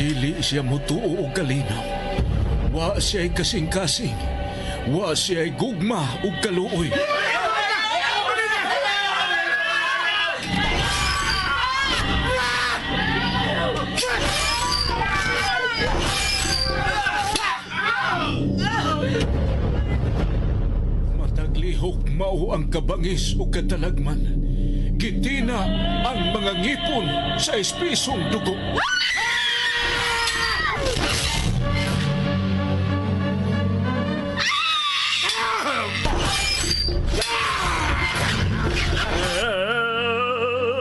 Dili siya mutuo og kalinaw. Wa siya'y kasing-kasing. Wa siya'y gugma ug kaluoy. Mataglihok mao ang kabangis ug katalagman. Gitina ang mga ngipon sa espisong dugo.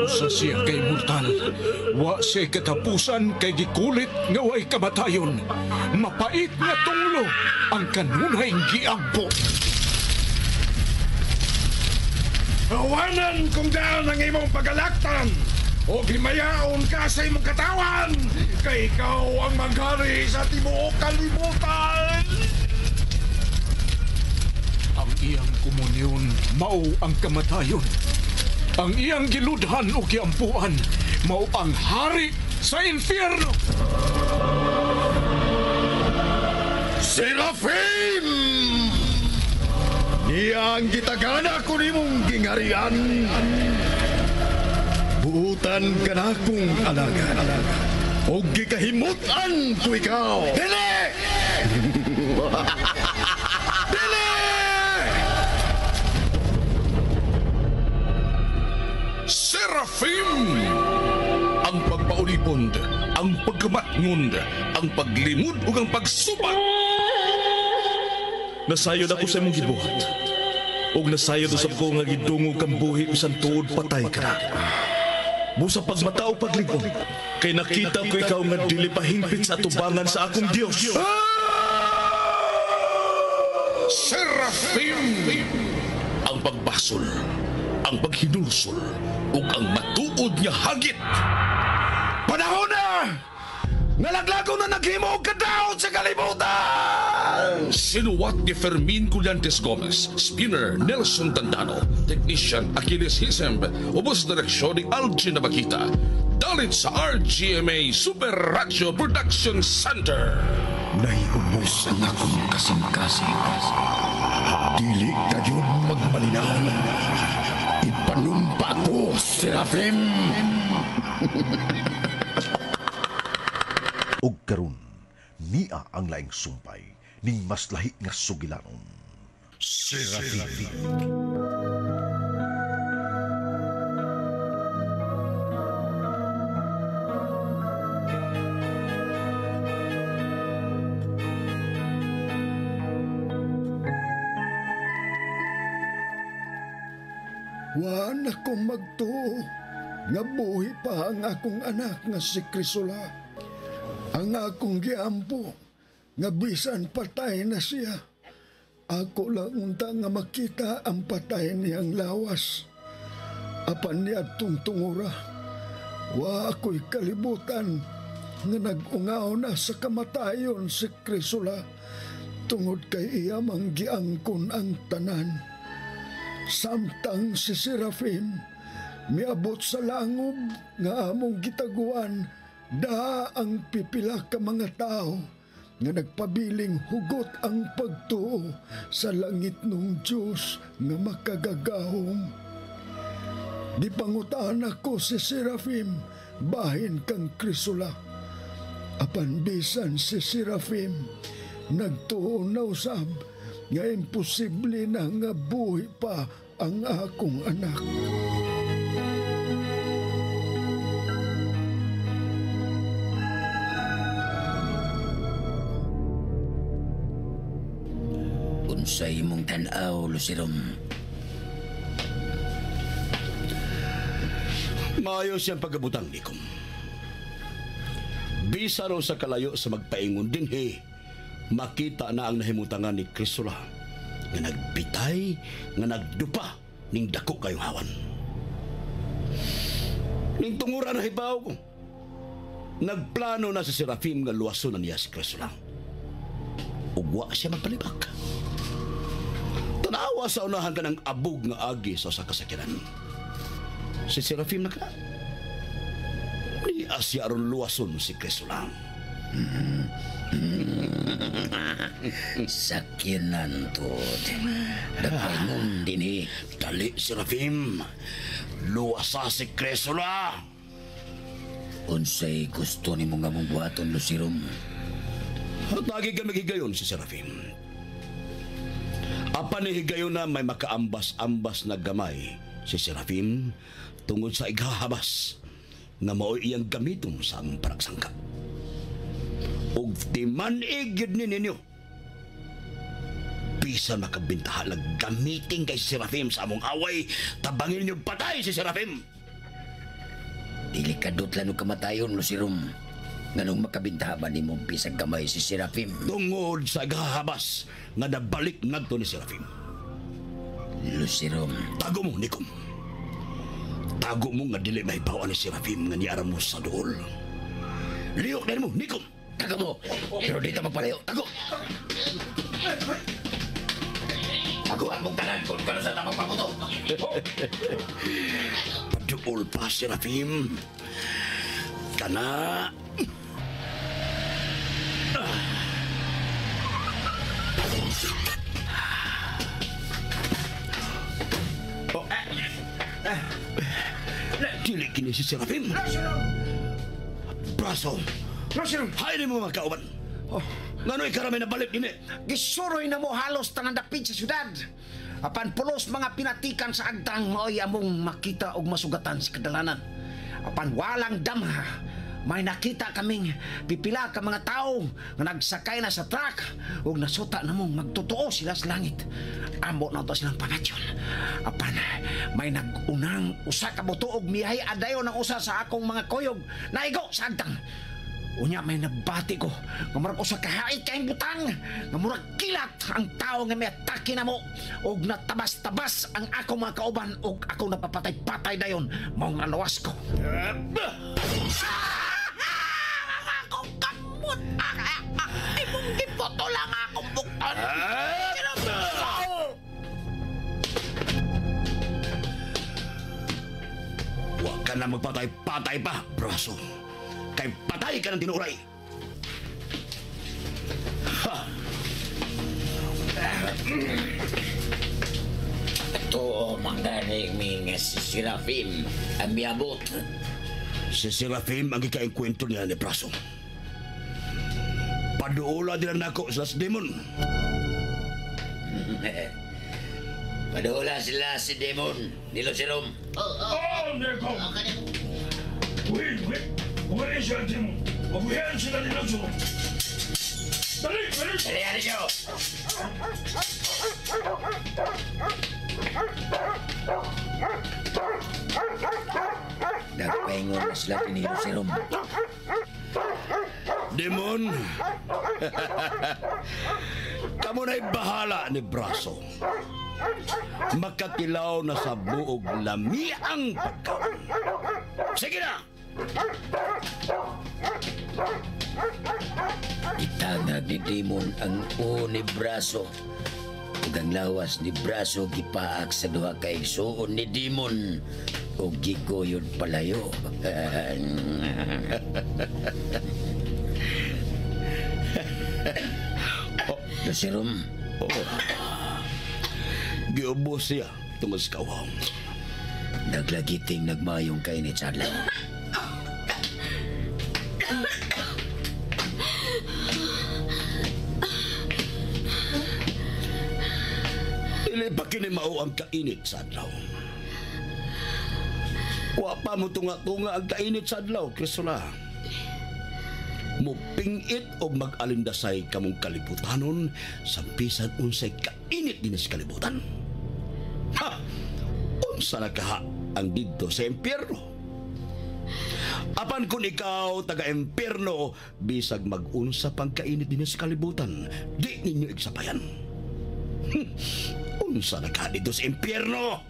Usa siya kay mortal. Wa siya katapusan kay gikulit nga way kamatayon. Mapait nga tunglo ang kanunay giampo. Awanan kung daan ang imong pagalaktan o himayaon ka sa imong katawan kay ikaw ang maghari sa tibuok kalibutan. Ang iyang komunyon mao ang kamatayon. Ang iyang giludhan o giampuan mao ang hari sa impyerno. Serafim! Niya ang gitagana ko nimong gingarian. Buutan ka na kong alagad. O gikahimutan ko ikaw. Dili! Dili! Serafim! Ang pagpaulipon, ang pagkamatngon, ang paglimod ug ang pagsubat. Nasayod ako sa imong gibuhat. Ug nasayod usab ko nga gidungog kang buhi bisan tuod patay ka na. Busa pagmata o paglingon, kay nakita ko ikaw nga dili pa hingpit sa atubangan sa akong Dios. Serafim! Ang pagbasol, ang paghinulsol, ug ang matuod nga hagit. Panahon na! Nalaglago na naghimo og kadaot sa kalibutan! Sinuwat ni Fermin Collantes Gomez, Spinner Nelson Tandano, Technician Achilles Hisemb, ubos direksyon ni Algin Nabakita. Dalit sa RGMA Super Radio Production Center. Naiubos ang akong kasing-kasing. Dili kayo magmalinaw. Ipanumpa ko, Serafim! Og karon niya ang laing sumpay ning mas lahi nga sugilanon. Serafim. Wa na kong magtuo nga buhi pa ang akong anak nga si Crisula. Ang akong giampo nga bisan patay na siya. Ako lang unta nga makita ang patay niyang lawas. Apan niya tungtungura. Wa ako'y kalibutan nga nag-ungaw na sa kamatayon si Crisula tungod kay iya mang giangkon ang tanan. Samtang si Serafim miabot sa langob nga among gitaguan, daa ang pipila ka mga tao nga nagpabiling hugot ang pagtuo sa langit ng Diyos nga makagagahom. Gipangutaan ako si Serafim bahin kang Crisula. Apan bisan si Serafim nagtuo na usab nga imposible na nga buhi pa ang akong anak. Unsay imong tan-aw, Lucerom? Maayo siyang pagabutang nikom. Bisa raw sa kalayo sa magpaingon dinhi, makita na ang nahimutangan ni Crisula nga nagbitay, nga nagdupa ning dako kayong hawan. Ning tungura na hibaw ko, nagplano na si Serafim nga luwason na niya si Crisula. Ugwa siya magpalibak. Tanawa sa unahan ka ng abog nga agi sa usa ka sakyanan. Si Serafim na ka. Ni asya aron luwason si Crisula. Sakyanan to. Nagpaingon din eh. Dali, Serafim. Luwasa si Cresula. Unsay gusto ni mong among buhaton, Lucirum? Hatagi ka maghigayon si Serafim. Apan ni higayon na may makaambas-ambas na gamay si Serafim tungod sa ighahabas nga mao'y iyang gamiton sa among paragsangka. Og timan-ig gyud ni ninyo. Bisan makabintahalag gamitin kay Serafim sa among away, tabangin ninyo patay si Serafim. Dili kadot lang og kamatayon, Lucirum. Nganong makabintaha ba nimo bisag gamay si Serafim? Tungod sa ighahabas nga nabalik ngadto ni Serafim. Lucirum. Tago mo, Nikom. Tago mo nga dili mahibaw ni Serafim nga niara mo sa duol. Liyok na mo, Nikom. Tago mo! Pero dito magpalayo. Tago! Tago ang mong tanan kung kano sa tamang pabuto. Paduol pa, Serafim. Kana. Oh. Dili kini si Serafim. Braso. Hay ni mo mga kauban. Oh. Ngano'y karami na balik din eh. Gisuroy na mo halos tanan dapit sa syudad. Apan pulos mga pinatikan sa agtang mao'y among makita og masugatan sa kadalanan. Apan walang damha, may nakita kaming pipila ka mga tao nga nagsakay na sa truck ug nasuta namong magtotoo sila sa langit. Amo na to silang pamatyon. Apan may nagunang usa ka buto og miyahi adayon ang usa sa akong mga kuyog naigo sa agtang. Unya may nabati ko nga murag usa ka hait kaayong butang nga murag kilat ang tao nga miatake namo og natabas-tabas ang akong mga kauban og ako napapatay-patay dayon maong naluwas ko. Akong kamot! Imong gipoto lang akong bukton! Wa ka na magpatay-patay pa, braso. Kay patay ka ng tinuray. Ha! Ito, manggaling mi nga si Serafim ang miabot. Si Serafim ang ikaengkwentro niya ni Braso. Paduola din nako sa Demon. Paduola sila si Demon, ni Lucerom. Oh, Neko! Wait, wait! Wait siya, Demon! Mabuhian sila ni Lucerom! Dali! Dali! Dali, dali siyo! Nagpaingon na sila ni Lucerom. Demon! Kamu na'y bahala ni Braso. Makakilaw na sa buog lami ang pagkaon. Sige na! Itangag ni Demon ang o ni Braso. Ug ang lawas ni Braso gipaak sa duha ka igsuon ni Demon ug giguyod palayo. Lucerom. Oh. Giubos siya tungod sa kawaw. Naglagiting nagmayong kainit sa adlaw. Dili pa kini mao ang kainit sa adlaw. Wa pa mo tunga-tunga ang kainit sa adlaw, Crisula. Mupingit og mag-alindasay kamong kalibutanon sa bisan unsay kainit din sa kalibutan. Ha! Unsa na kaha ang didto sa impyerno? Apan kung ikaw taga-impyerno, bisag mag-unsa pang kainit din sa kalibutan, di ninyo igsapayan. Unsa na ka dito sa impyerno?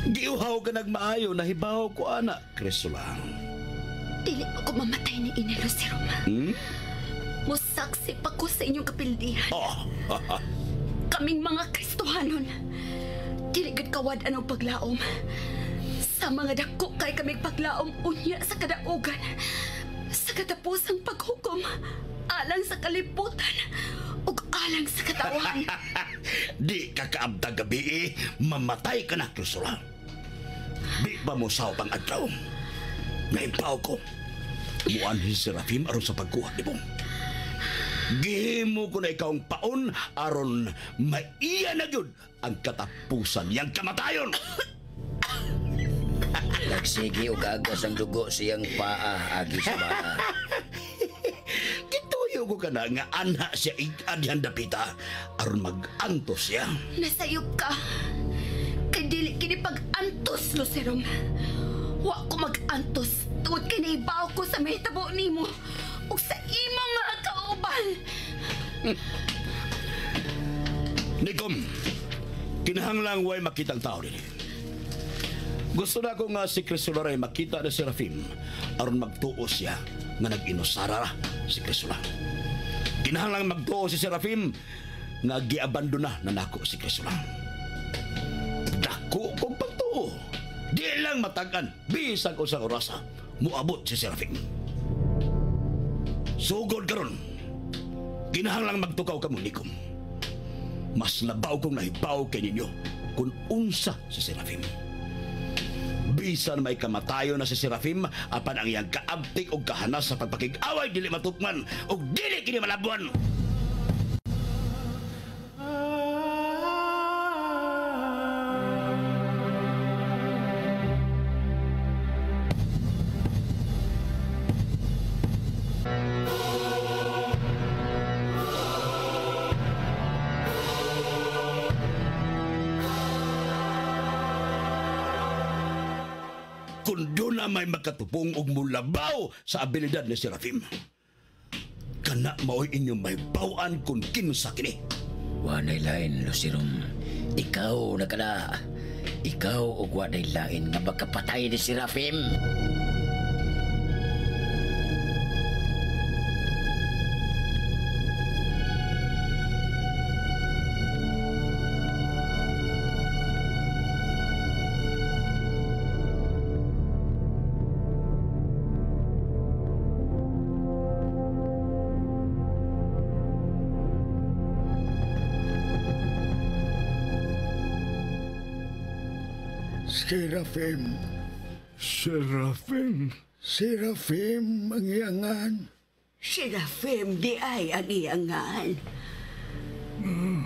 Giuhaw ka nagmaayo, nahibaw ko ana, Crisula. Dili pa ko mamatay ni Ina Luceroma. Hmm? Musaksi pa ko sa inyong kapildihan. Oh. Kaming mga Kristohanon, dili gud kawad anong paglaom. Sa mga dako kay kami paglaom unya sa kadaugan. Sa katapusang paghukom, alang sa kalibutan ug alang sa katawan. Di ka kaabtag gabi, mamatay ka na, Crisula. Di ba mo sao pang adlaw? Naipaw ko. Muan si Serafim aron sa pagkuha nimo. Gihimo ko na ikaw ang paon aron maiya na gyud ang katapusan niyang kamatayon. Nagsige og agos ang dugo siyang paa agi sa baa. Gituyo ko ka na nga anha siya igad diyang dapita aron mag-antos siya. Nasayop ka. Kay dili kini pag-antos, Lucerom. Wa ko mag-antos tungod kay naibaw ko sa mahitabo nimo ug sa imong mga kauban. Nikom, kinahanglang way makitang tao dinhi. Gusto na ko nga si Crisula ray makita ni Serafim aron magtuo siya nga nag-inusara ra si Crisula. Kinahanglang magtuo si Serafim nga giabandona na nako si Crisula. Dako kong pagtuo. Di lang matagan bisag usang orasa muabot si Serafim. Sugod karon. Kinahanglang magtukaw kamo nikom. Mas labaw kong nahibaw kay ninyo kung unsa si Serafim. Bisan may kamatayon na si Serafim apan ang iyang kaabtik og kahanas sa pagpakig-away dili matukman og dili kini malabuan. Kung doon na may makatupong og mulabaw sa abilidad ni Serafim. Kana mao'y inyong may bawaan kung kinsa kini. Wanay lain, Lucerom. Ikaw na kana. Ikaw og wanay lain nga makapatay ni Serafim. Serafim. Serafim? Serafim ang iyangan. Serafim di ay ang iyangan.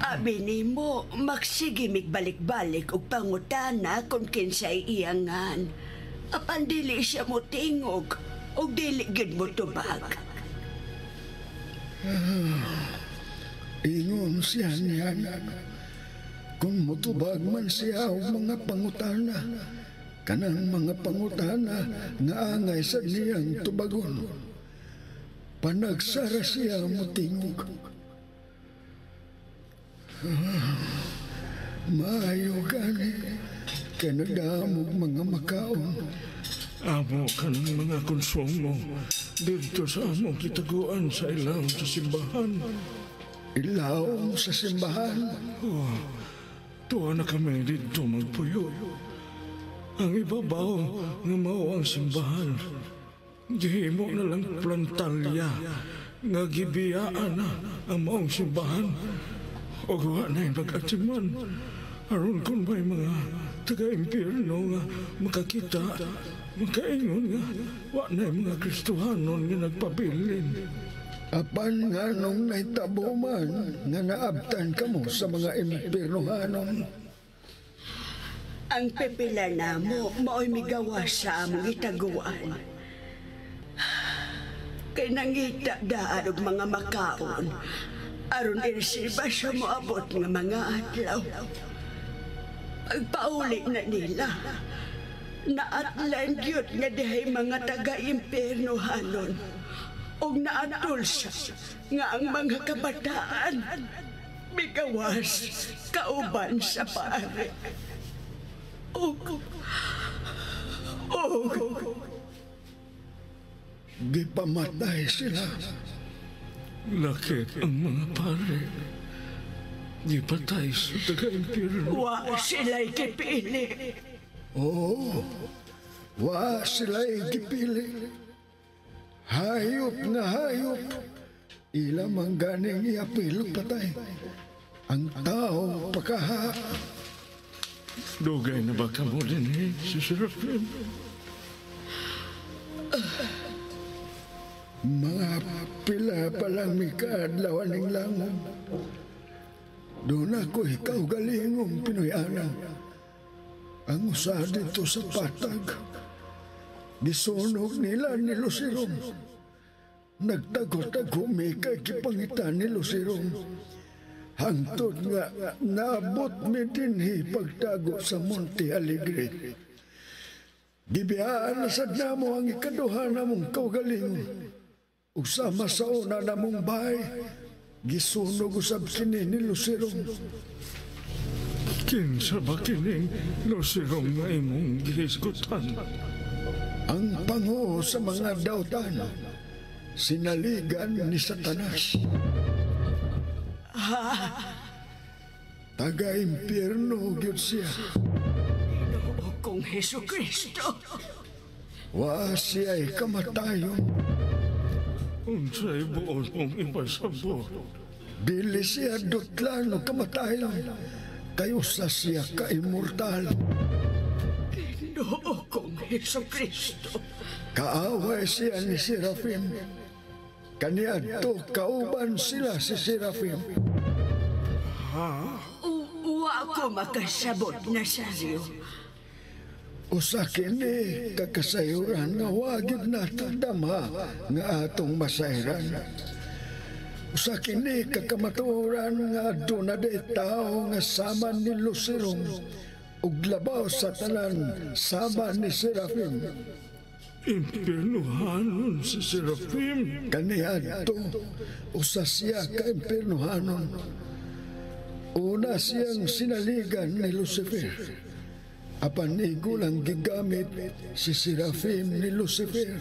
Abi nimo, magsige migbalik-balik og pangutana kung kinsay iyangan. Apan dili siya mo tingog og dili gid mo tubag. Ingon siya niya. Kung mutubag man siya og mga pangutana, kanang mga pangutana nga angay sa niyang tubagon. Panagsara siya mutingog. Maayo gani, kay nagdamog mga makaon. Amo ka ng mga konsumo dito sa among kitaguan sa ilawom sa simbahan. Ilawom sa simbahan? Oh, tuwa na kami dito magpuyo. Ang ibabaw nga mao ang simbahan. Gihimo na lang plantalya nga gibiyaan na ang maong simbahan. O gawa na yung pag-atiman. Aron kung may mga taga-impyerno nga makakita, makaingon nga, wa na yung mga Kristohanon nga nagpabilin. Apan nga nung nahitabo man, nga naabtan ka mo sa mga impyernohanon. Ang pipila namo, mao'y migawa sa among itaguan. Kay nangita daan og mga makaon, aron iresiba sa moabot nga mga adlaw. Pagpauli na nila, naatlan gyud nga dihay mga taga-impyernohanon og naatulsa nga ang mga kabataan migawas kauban sa pare. Og gipamatay sila. Lakit ang mga pare. Gipatay sa taga-impyerno. Wa sila'y kipili. Oo, wa sila gipili. Hayop nga hayop, ila man ganing iapil patay. Ang tao pakaha. Dugay na ba kamo din eh, si Serafim? Mga pila pa lang may kaadlawan ng langon. Doon ako ikaw galingong Pinoy-ana. Ang usa dito sa patag. Gisunog nila ni Lucerong. Nagtago-tago mi kay kipangitan ni Lucerong. Hangtod nga naabot mi dinhi pagtago sa Monte Alegre. Gibiyaan na sad namo ang ikaduha namong kaugalingon. Ug sama sa una namong bahay, gisunog usab kini ni Lucerong. Kinsa ba kining Lucerong nga imong gihisgutan? Ang pango sa mga dautan, sinaligan ni Satanas. Taga-impyerno gyud siya. Ginoo kong Hesukristo. Wa siya'y kamatayon. Unsay buot mong ipasabot? Dili siya dutlan o kamatayon. Kayo sa siya ka-immortal. Ginoo kong Hesukristo. Kaaway siya ni Serafim. Kaniadto kauban sila si Serafim. Ha? Wa ko makasabot, Nazario. Usa kini kakasayuran nga wagid nato damha nga atong masayran. Usa kini kakamatuoran nga aduna day tao nga sama ni Lucerong ug labaw sa tanan sama ni Serafim. Impiernuhanon si Serafim. Kaniadto usa siya ka impiernuhanon. Una siyang sinaligan ni Lucifer. Apan igo lang gigamit si Serafim ni Lucifer.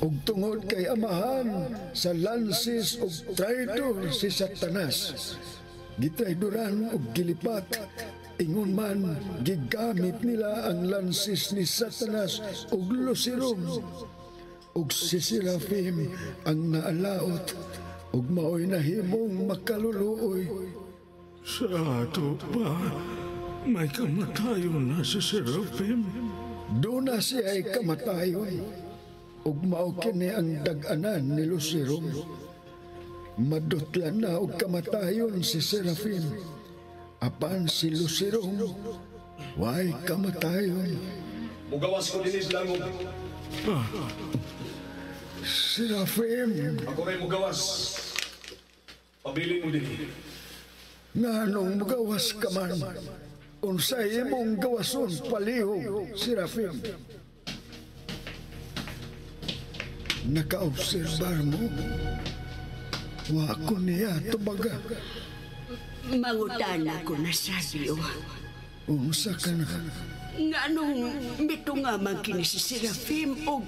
Ug tungod kay amahan sa lansis ug traidor si Satanas. Gitraidoran ug gilipat. Ingon man gigamit nila ang lansis ni Satanas ug Lucerong. Ug si Serafim ang naalaot ug maoy nahimong makaluluoy. Sa ato pa, may kamatayon na si Serafim. Doon na siya ay kamatayon. Ug mao kini ang dag-anan ni Lucerong. Madutlan na og kamatayon si Serafim. Apan si Lucerong, way kamatayon. Mugawas ko dinis langog. Serafim! Ako rin mugawas. Pabili mo dinhi. Nganong mugawas ka man, unsay imong gawason palihog, Serafim. Nakaobserbar mo, wa ko niya tubaga. Mangutana ko, Nazario. Unsa ka na? Nganong mitunga man kini si Serafim og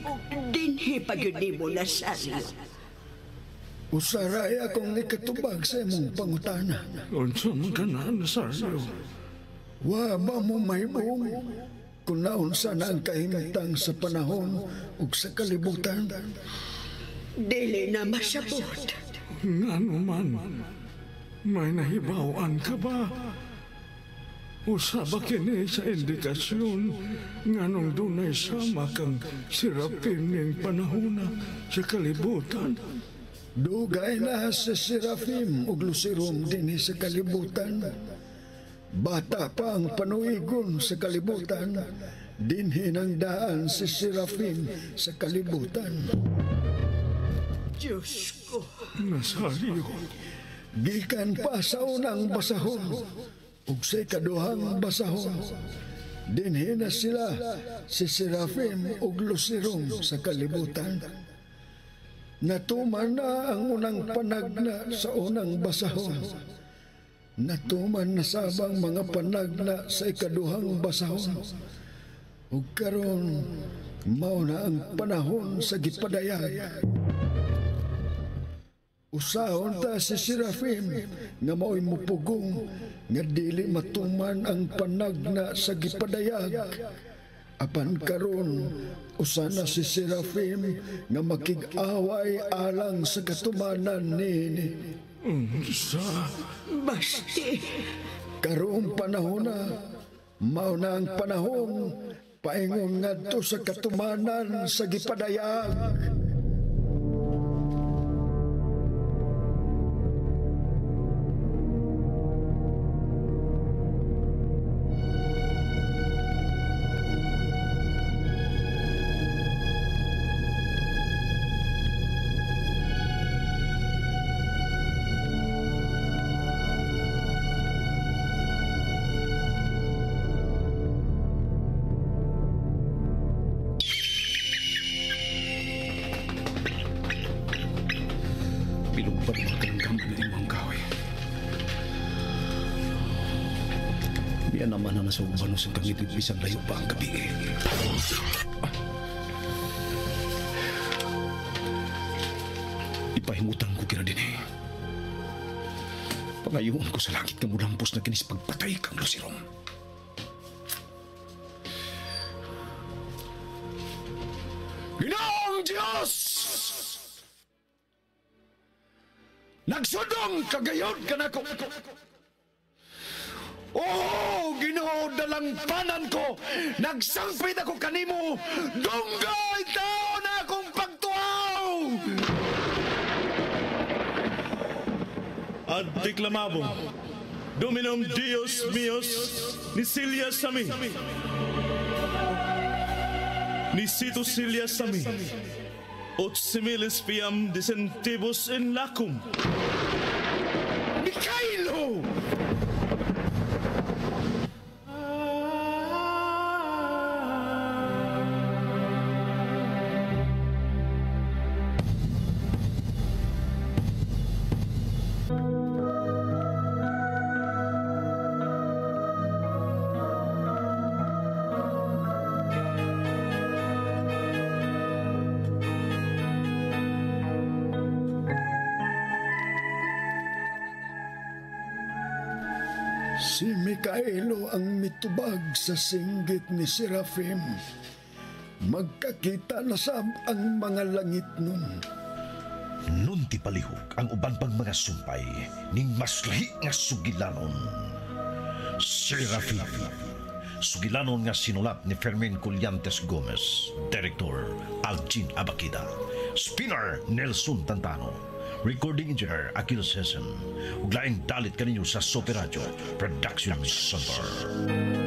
dinhi pa gyud nimo, Nazario. Usaray akong ikatubag sa imong pangutana. Unsa man ka na, Nazario? Wa ba mo mahimong kung naunsa na ang kahimtang sa panahon ug sa kalibutan? Dili na masabot. Ngano man, may nahibaw-an ka ba? Usa ba kini sa indikasyon nganong dunay sama kang Serafim ning panahona sa kalibutan? Dugay na si Serafim ug Lucerong dinhi sa kalibutan. Bata pa ang panuigon sa kalibutan. Dinhi nang daan si Serafim sa kalibutan. Diyos ko. Nazario. Gikan pa sa unang basahon ug sa ikaduhang basahon. Dinhi na sila si Serafim ug Lucerong sa kalibutan. Natuman na ang unang panagna sa unang basahon. Natuman na sabang mga panagna sa ikaduhang basahon. Ug karon mao na ang panahon sa gipadayag. Usahon ta si Serafim nga mao'y mupugong nga dili matuman ang panagna sa gipadayag. Apan karon usa na si Serafim nga makig-away alang sa katumanan niini. Unsa? Basti. Karong panahon na, mao na ang panahon paingon ngadto sa katumanan sa gipadayag. Sa kangitid bisan layo pa ang gabi. Ipahimutan ko kira din eh. Pangayoon ko sa langit nga mulampos na kinis pagpatay kang Lucerong. Ginoong Diyos! Nagsudong kagayod kanako. Oh, Ginoo, dalangpanan ko. Nagsangpit ako kanimo. Dunggay tao na akong pagtuaw. Ad declamabo. Dominum Dios mios, nisilia sami. Nisito silia sami. Ut similis fiam disentibus in lacum. Mikaelo! Si Mikaelo ang mitubag sa singgit ni Serafim. Magkakita na sab ang mga langit nun. Nunti palihog ang uban pang mga sumpay ning mas lahi nga sugilanon. Serafim. Sugilanon nga sinulat ni Fermin Collantes Gomez. Director Algin Abakida. Spinner Nelson Tantano. Recording engineer Akil Sesem. Ug laing dalit kaninyo sa Sope Radio Production Center.